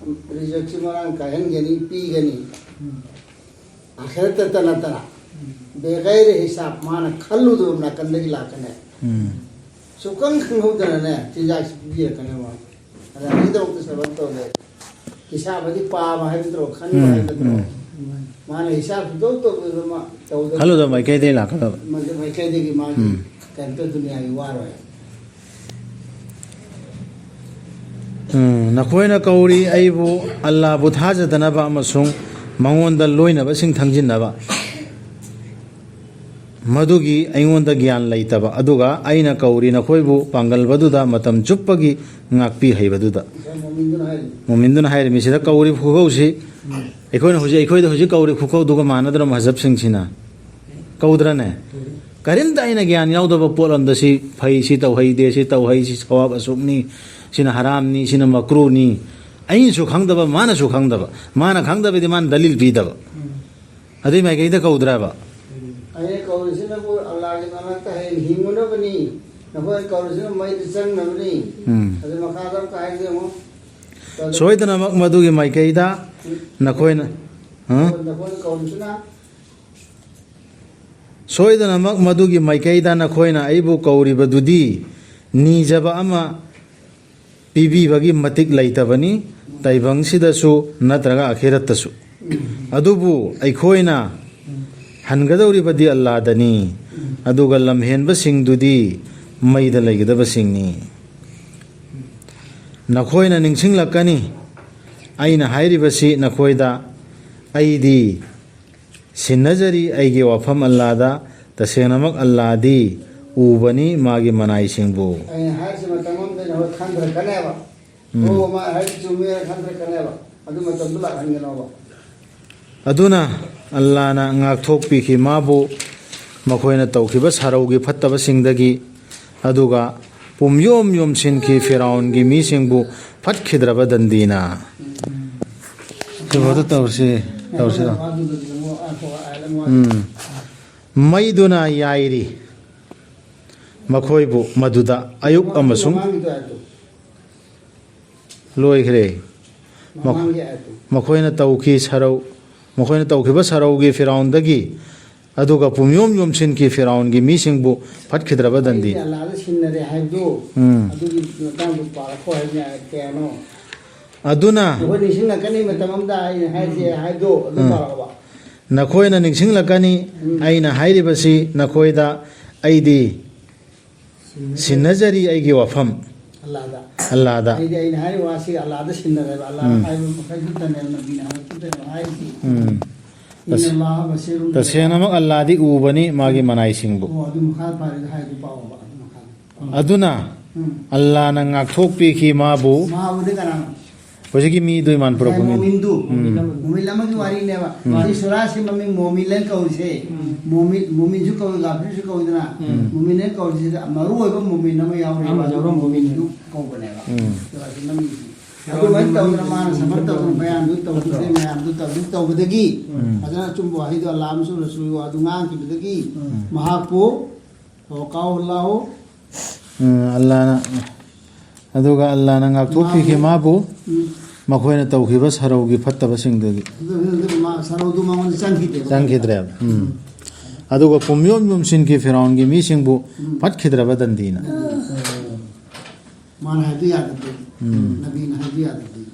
ꯔꯤꯖꯛꯁꯤ ꯃꯔꯥꯡ ꯀꯥꯏꯍꯟꯒꯅꯤ, ꯄꯤꯒꯅꯤ꯫ ꯎꯝ꯫ ꯑꯥꯈꯤꯔꯠꯇꯇ ꯅꯠꯇꯅ, ꯎꯝ꯫ ꯕꯦꯒꯩꯔ ꯍꯤꯁꯥꯕ, ꯃꯥꯅ ꯈꯜꯂꯨꯗꯕ ꯅꯥꯀꯟꯗꯒꯤ ꯂꯥꯛꯀꯅꯤ꯫ ꯎꯝ꯫ ꯁꯨꯛꯈꯪ ꯈꯪꯍꯧꯗꯅꯅꯦ, ꯆꯤꯟꯖꯥꯛꯁꯤ ꯄꯤꯕꯤꯔꯛꯀꯅꯦꯕ꯫ ꯑꯗ ꯑꯩꯒꯤꯗꯃꯛꯇ ꯁꯦꯕꯥ ꯇꯧꯔꯦ꯫ ꯍꯤꯁꯥꯕꯗꯤ ꯄꯥꯕ ꯍꯥꯏꯕ ꯅꯠꯇ꯭ꯔꯣ? ꯈꯟꯕ ꯎꯝ, ꯍꯥꯏꯕ ꯅꯠꯇ꯭ꯔꯣ? ꯎꯝ꯫ ꯃꯥꯅ ꯍꯤꯁꯥꯕ ꯁꯨꯡꯇꯧ ꯇꯧꯗꯕ ꯃꯥ ꯇꯧꯗꯕ ꯈꯜꯂꯨꯗꯕ ꯃꯥꯏꯀꯩꯗꯒꯤ ꯂꯥꯛꯀꯗꯕ꯫ ꯃꯥꯏꯀꯩꯗꯒꯤ ꯃꯥꯒꯤ ꯎꯝ꯫ ꯀꯔꯤꯝꯇ ꯗꯨꯅꯤꯌꯥꯒꯤ ꯋꯥꯔꯣꯏ꯫ ꯎꯝ, ꯅꯈꯣꯏꯅ ꯀꯧꯔꯤ ꯑꯩꯕꯨ ꯑꯜꯂꯥꯕꯨ ꯊꯥꯖꯗꯅꯕ ꯑꯃꯁꯨꯡ ꯃꯉꯣꯟꯗ ꯂꯣꯏꯅꯕꯁꯤꯡ ꯊꯝꯖꯤꯟꯅꯕ꯫ ꯃꯗꯨꯒꯤ ꯑꯩꯉꯣꯟꯗ ꯒ꯭ꯌꯥꯟ ꯂꯩꯇꯕ, ꯑꯗꯨꯒ ꯑꯩꯅ ꯀꯧꯔꯤ ꯅꯈꯣꯏꯕꯨ ꯄꯥꯡꯒꯜꯕꯗꯨꯗ ꯃꯇꯝ ꯆꯨꯞꯄꯒꯤ ꯉꯥꯛꯄꯤ ꯍꯩꯕꯗꯨꯗ꯫ ꯉꯁꯥꯏ ꯃꯣꯃꯤꯟꯗꯨꯅ ꯍꯥꯏꯔꯤ꯫ ꯃꯣꯃꯤꯟꯗꯨꯅ ꯍꯥꯏꯔꯤꯕ ꯃꯤꯁꯤꯗ ꯀꯧꯔꯤꯕ ꯈꯨꯀꯧꯁꯤ, ꯎꯝ꯫ ꯑꯩꯈꯣꯏꯅ ꯍꯧꯖꯤꯛ, ꯑꯩꯈꯣꯏꯗ ꯍꯧꯖꯤꯛ ꯀꯧꯔꯤꯕ ꯈꯨꯀꯧꯗꯨꯒ ꯃꯥꯟꯅꯗ꯭ꯔꯣ ꯃꯍꯖꯕꯁꯤꯡꯁꯤꯅ? ꯀꯧꯗ꯭ꯔꯅꯦ? ꯀꯧꯏ꯫ ꯀꯔꯤꯝꯇ ꯑꯩꯅ ꯒ꯭ꯌꯥꯟ ꯌꯥꯎꯗꯕ ꯄꯣꯠ ꯑꯝꯗ ꯁꯤ ꯐꯩ, ꯁꯤ ꯇꯧꯍꯩꯗꯦ, ꯁꯤ ꯇꯧꯍꯩ, ꯁꯤ ꯁꯋꯥꯕ ꯑꯁꯨꯛꯅꯤ, ꯁꯤꯅ ꯍꯔꯥꯝꯅꯤ, ꯁꯤꯅ ꯃꯀ꯭ꯔꯨꯅꯤ, ꯑꯩꯅꯁꯨ ꯈꯪꯗꯕ, ꯃꯥꯅꯁꯨ ꯈꯪꯗꯕ, ꯃꯥꯅ ꯈꯪꯗꯕꯗꯤ ꯃꯥꯅ ꯗꯂꯤꯜ ꯄꯤꯗꯕ꯫ ꯎꯝ꯫ ꯑꯗꯨꯏ ꯃꯥꯏꯀꯩꯗ ꯀꯧꯗ꯭ꯔꯕ? ꯑꯩꯅ ꯀꯧꯔꯤꯁꯤꯅꯕꯨ ꯑꯜꯂꯥꯒꯤ ꯃꯅꯥꯛꯇ ꯍꯌꯦꯡ ꯍꯤꯡꯉꯨꯅꯕꯅꯤ, ꯅꯈꯣꯏꯅ ꯀꯧꯔꯤꯁꯤꯅ ꯃꯩꯗ ꯆꯪꯅꯕꯅꯤ꯫ ꯎꯝ꯫ ꯑꯗꯨ ꯃꯈꯥꯗ ꯑꯃꯨꯛꯀ ꯍꯥꯏꯒꯦ ꯌꯦꯡꯉꯣ꯫ ꯁꯣꯏꯗꯅꯃꯛ ꯃꯗꯨꯒꯤ ꯃꯥꯏꯀꯩꯗ ꯅꯈꯣꯏꯅ, ꯍꯥ? ꯅꯈꯣꯏꯅ ꯀꯧꯔꯤꯁꯤꯅ ꯁꯣꯏꯗꯅꯃꯛ ꯃꯗꯨꯒꯤ ꯃꯥꯏꯀꯩꯗ ꯅꯈꯣꯏꯅ ꯑꯩꯕꯨ ꯀꯧꯔꯤꯕꯗꯨꯗꯤ ꯅꯤꯖꯕ ꯑꯃ ꯄꯤꯕꯤꯕꯒꯤ ꯃꯇꯤꯛ ꯂꯩꯇꯕꯅꯤ, ꯇꯥꯏꯕꯪꯁꯤꯗꯁꯨ ꯅꯠꯇ꯭ꯔꯒ ꯑꯈꯦꯔꯠꯇꯁꯨ꯫ ꯑꯗꯨꯕꯨ ꯑꯩꯈꯣꯏꯅ ꯍꯟꯒꯗꯧꯔꯤꯕꯗꯤ ꯑꯜꯂꯥꯗꯅꯤ, ꯑꯗꯨꯒ ꯂꯝꯍꯦꯟꯕꯁꯤꯡꯗꯨꯗꯤ ꯃꯩꯗ ꯂꯩꯒꯗꯕꯁꯤꯡꯅꯤ꯫ ꯅꯈꯣꯏꯅ ꯅꯤꯡꯁꯤꯡꯂꯛꯀꯅꯤ, ꯑꯩꯅ ꯍꯥꯏꯔꯤꯕꯁꯤ ꯅꯈꯣꯏꯗ, ꯑꯩꯗꯤ ꯁꯤꯟꯅꯖꯔꯤ ꯑꯩꯒꯤ ꯋꯥꯐꯝ ꯑꯜꯂꯥꯗ, ꯇꯁꯦꯡꯅꯃꯛ ꯑꯜꯂꯥꯗꯤ ꯎꯕꯅꯤ ꯃꯥꯒꯤ ꯃꯅꯥꯏꯁꯤꯡꯕꯨ꯫ ꯑꯩꯅ ꯍꯥꯏꯔꯤꯁꯤ ꯃꯇꯝ ꯑꯃꯗ ꯅꯈꯣꯏ ꯈꯪꯗ꯭ꯔꯛꯀꯅꯦꯕ꯫ ꯎꯝ꯫ ꯑꯣ, ꯃꯥ ꯍꯥꯏꯔꯤꯁꯤ ꯆꯨꯝꯃꯦꯅ ꯈꯪꯗ꯭ꯔꯛꯀꯅꯦꯕ꯫ ꯑꯗꯨ ꯃꯇꯝꯗꯨ ꯂꯥꯛꯍꯟꯒꯅꯣꯕ꯫ ꯑꯗꯨꯅ ꯑꯜꯂꯥꯅ ꯉꯥꯛꯊꯣꯛꯄꯤꯈꯤ ꯃꯥꯕꯨ ꯃꯈꯣꯏꯅ ꯇꯧꯈꯤꯕ ꯁꯥꯔꯧꯒꯤ ꯐꯠꯇꯕꯁꯤꯡꯗꯒꯤ, ꯑꯗꯨꯒ ꯄꯨꯝꯌꯣꯝ ꯌꯣꯝꯁꯤꯟꯈꯤ ꯐꯤꯔꯥꯎꯟꯒꯤ ꯃꯤꯁꯤꯡꯕꯨ ꯐꯠꯈꯤꯗ꯭ꯔꯕ ꯗꯟꯗꯤꯅ꯫ ꯁꯤꯐꯥꯎꯗ ꯇꯧꯔꯁꯤ, ꯇꯧꯔꯁꯤ꯫ ꯎꯝ꯫ ꯃꯩꯗꯨꯅ ꯌꯥꯏꯔꯤ ꯃꯈꯣꯏꯕꯨ ꯃꯗꯨꯗ ꯑꯌꯨꯛ ꯑꯃꯁꯨꯡ ꯂꯣꯏꯈ꯭ꯔꯦ꯫ ꯃꯈꯣ-, ꯃꯈꯣꯏꯅ ꯇꯧꯈꯤ ꯁꯔꯧ, ꯃꯈꯣꯏꯅ ꯇꯧꯈꯤꯕ ꯁꯔꯧꯒꯤ ꯐꯤꯔꯥꯎꯟꯗꯒꯤ, ꯑꯗꯨꯒ ꯄꯨꯝꯌꯣꯝ ꯌꯣꯝꯁꯤꯟꯈꯤ ꯐꯤꯔꯥꯎꯟꯒꯤ ꯃꯤꯁꯤꯡꯕꯨ ꯐꯠꯈꯤꯗ꯭ꯔꯕ ꯗꯟꯗꯤ꯫ ꯑꯩꯗꯤ ꯑꯜꯂꯥꯗ ꯁꯤꯟꯅꯔꯦ ꯍꯥꯏꯕꯗꯨ, ꯎꯝ꯫ ꯑꯗꯨꯒꯤ ꯃꯇꯥꯡꯗꯨ ꯄꯥꯔꯛꯈꯣ ꯍꯥꯏꯕꯅꯤ, ꯑꯥꯌꯠ ꯀꯌꯥꯅꯣ? ꯑꯗꯨꯅ ꯅꯈꯣꯏ ꯅꯤꯡꯁꯤꯡꯂꯛꯀꯅꯤ ꯃꯇꯝ ꯑꯃꯗ ꯑꯩꯅ ꯍꯥꯏꯔꯤꯁꯦ ꯍꯥꯏꯕꯗꯨ ꯑꯗꯨ ꯎꯝ꯫ ꯄꯥꯔꯛꯑꯣꯕ꯫ ꯅꯈꯣꯏꯅ ꯅꯤꯡꯁꯤꯡꯂꯛꯀꯅꯤ, ꯎꯝ꯫ ꯑꯩꯅ ꯍꯥꯏꯔꯤꯕꯁꯤ ꯅꯈꯣꯏꯗ ꯑꯩꯗꯤ ꯁꯤꯟꯅꯖꯔꯤ ꯑꯩꯒꯤ ꯋꯥꯐꯝ ꯑꯜꯂꯥꯗ꯫ ꯑꯜꯂꯥꯗ꯫ ꯑꯩꯗꯤ ꯑꯩꯅ ꯍꯥꯏꯔꯤꯕ ꯋꯥꯁꯤ ꯑꯜꯂꯥꯗ ꯁꯤꯟꯅꯔꯦꯕ꯫ ꯑꯜꯂꯥꯗ ꯎꯝ꯫ ꯍꯥꯏꯕ ꯃꯈꯩꯗꯨꯇꯅꯦꯕ ꯅꯕꯤꯅ ꯍꯥꯏꯕꯗꯨꯇꯅꯦꯕ ꯍꯥꯏꯔꯤꯁꯤ꯫ ꯎꯝ꯫ ꯏꯟꯅ ꯑꯜꯂꯥꯍ ꯕꯁꯤꯔꯨꯟ ꯇꯁꯦꯡꯅꯃꯛ ꯑꯜꯂꯥꯗꯤ ꯎꯕꯅꯤ ꯃꯥꯒꯤ ꯃꯅꯥꯏꯁꯤꯡꯕꯨ꯫ ꯑꯣ, ꯑꯗꯨ ꯃꯈꯥ ꯄꯥꯔꯤꯗꯣ ꯍꯥꯏꯗꯨ ꯄꯥꯎꯕ, ꯑꯗꯨ ꯃꯈꯥ꯫ ꯑꯗꯨꯅ ꯎꯝ꯫ ꯑꯜꯂꯥꯅ ꯉꯥꯛꯊꯣꯛꯄꯤꯈꯤ ꯃꯥꯕꯨ꯫ ꯃꯥꯕꯨꯗꯤ ꯀꯅꯥꯅꯣ? ꯍꯧꯖꯤꯛꯀꯤ ꯃꯤꯗꯨ ꯏꯃꯥꯟ ꯄꯨꯔꯛꯄ ꯉꯁꯥꯏ ꯃꯤꯗꯨ꯫ ꯃꯣꯃꯤꯟꯗꯨ, ꯎꯝ꯫ ꯃꯣꯃꯤꯟ ꯑꯃꯒꯤ ꯋꯥꯔꯤꯅꯦꯕ꯫ ꯎꯝ꯫ ꯁꯤ ꯁꯨꯔꯥꯁꯤ ꯃꯃꯤꯡ ꯃꯣꯃꯤꯟ ꯍꯥꯏꯅ ꯀꯧꯔꯤꯁꯦ꯫ ꯎꯝ꯫ ꯃꯣꯃꯤꯟ, ꯃꯣꯃꯤꯟꯁꯨ ꯀꯧꯏ, ꯒꯥꯐꯤꯔꯁꯨ ꯀꯧꯏꯗꯅ꯫ ꯎꯝ꯫ ꯃꯣꯃꯤꯟ ꯍꯥꯏꯅ ꯀꯧꯔꯤꯁꯤꯗ ꯃꯔꯨ ꯑꯣꯏꯕ ꯃꯣꯃꯤꯟ ꯑꯃ ꯌꯥꯎꯔꯤꯕ꯫ ꯑꯃ ꯌꯥꯎꯔꯝꯕ ꯃꯣꯃꯤꯟꯗꯨ ꯀꯧꯕꯅꯦꯕ꯫ ꯎꯝ꯫ ꯁꯨꯔꯥꯁꯤ ꯃꯃꯤꯡꯁꯤ꯫ ꯑꯗꯨꯃꯥꯏꯅ ꯇꯧꯗꯅ ꯃꯥꯅ ꯁꯐꯔ ꯇꯧꯗꯅ ꯃꯌꯥꯝꯗꯨ ꯇꯧꯈꯤꯕꯗꯒꯤ, ꯃꯌꯥꯝꯗꯨ ꯇꯧꯈꯤꯕ ꯇꯧꯕꯗꯒꯤ, ꯎꯝ꯫ ꯐꯖꯅ ꯑꯆꯨꯝꯕ ꯋꯥꯍꯩꯗꯣ ꯑꯜꯂꯥꯍ ꯑꯃꯁꯨ ꯔꯁꯨꯜ ꯑꯗꯨ ꯉꯥꯡꯈꯤꯕꯗꯒꯤ, ꯎꯝ꯫ ꯃꯍꯥꯛꯄꯨ ꯐꯋꯥꯀꯥꯍꯨꯜꯂꯥꯍꯨ, ꯎꯝ, ꯑꯜꯂꯥꯍꯅ, ꯑꯗꯨꯒ ꯑꯜꯂꯥꯍꯅ ꯉꯥꯛꯊꯣꯛꯄꯤꯈꯤ ꯃꯥꯕꯨ, ꯃꯥꯕꯨ, ꯎꯝ꯫ ꯃꯈꯣꯏꯅ ꯇꯧꯈꯤꯕ ꯁꯔꯧꯒꯤ ꯐꯠꯇꯕꯁꯤꯡꯗꯒꯤ꯫ ꯑꯗꯨ, ꯑꯗꯨ, ꯑꯗꯨ ꯃꯥ ꯁꯔꯧꯗꯨ ꯃꯉꯣꯟꯗ ꯆꯪꯈꯤꯗꯦꯕ꯫ ꯆꯪꯈꯤꯗ꯭ꯔꯦꯕ꯫ ꯎꯝ꯫ ꯎꯝ꯫ ꯑꯗꯨꯒ ꯄꯨꯝꯌꯣꯝ ꯌꯣꯝꯁꯤꯟꯈꯤ ꯐꯤꯔꯥꯎꯟꯒꯤ ꯃꯤꯁꯤꯡꯕꯨ ꯎꯝ꯫ ꯐꯠꯈꯤꯗ꯭ꯔꯕ ꯗꯟꯗꯤꯅ꯫ ꯎꯝ꯫ ꯃꯥꯅ ꯍꯥꯏꯕꯗꯨ ꯌꯥꯗꯕꯗꯒꯤ꯫ ꯎꯝ꯫ ꯅꯕꯤꯅ ꯍꯥꯏꯕꯗꯨ ꯌꯥꯗꯕꯗꯒꯤ꯫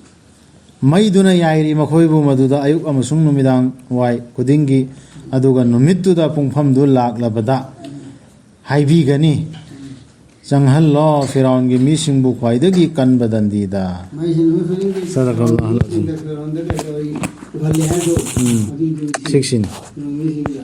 ꯃꯩꯗꯨꯅ ꯌꯥꯏꯔꯤ ꯃꯈꯣꯏꯕꯨ ꯃꯗꯨꯗ ꯑꯌꯨꯛ ꯑꯃꯁꯨꯡ ꯅꯨꯃꯤꯗꯥꯡ ꯋꯥꯏ ꯈꯨꯗꯤꯡꯒꯤ, ꯑꯗꯨꯒ ꯅꯨꯃꯤꯠꯇꯨꯗ ꯄꯨꯡꯐꯝꯗꯨ ꯂꯥꯛꯂꯕꯗ ꯍꯥꯏꯕꯤꯒꯅꯤ, "ꯆꯪꯍꯜꯂꯣ ꯐꯤꯔꯥꯎꯟꯒꯤ ꯃꯤꯁꯤꯡꯕꯨ ꯈ꯭ꯋꯥꯏꯗꯒꯤ ꯀꯟꯕ ꯗꯟꯗꯤꯗ"꯫ ꯃꯩꯁꯤ ꯅꯨꯃꯤꯠ ꯈꯨꯗꯤꯡꯒꯤ ꯁꯗꯀꯜꯂꯥꯍꯨꯜ ꯑꯖꯤꯝ꯫ ꯐꯤꯔꯥꯎꯟꯗ ꯀꯩꯗꯧꯔꯤ ꯎꯍꯜꯂꯤ ꯍꯥꯏꯗꯣ, ꯎꯝ꯫ ꯑꯗꯨꯏꯗꯨ ꯁꯤꯛꯁꯤꯟ꯫ ꯅꯨꯃꯤꯠꯁꯤꯡꯗ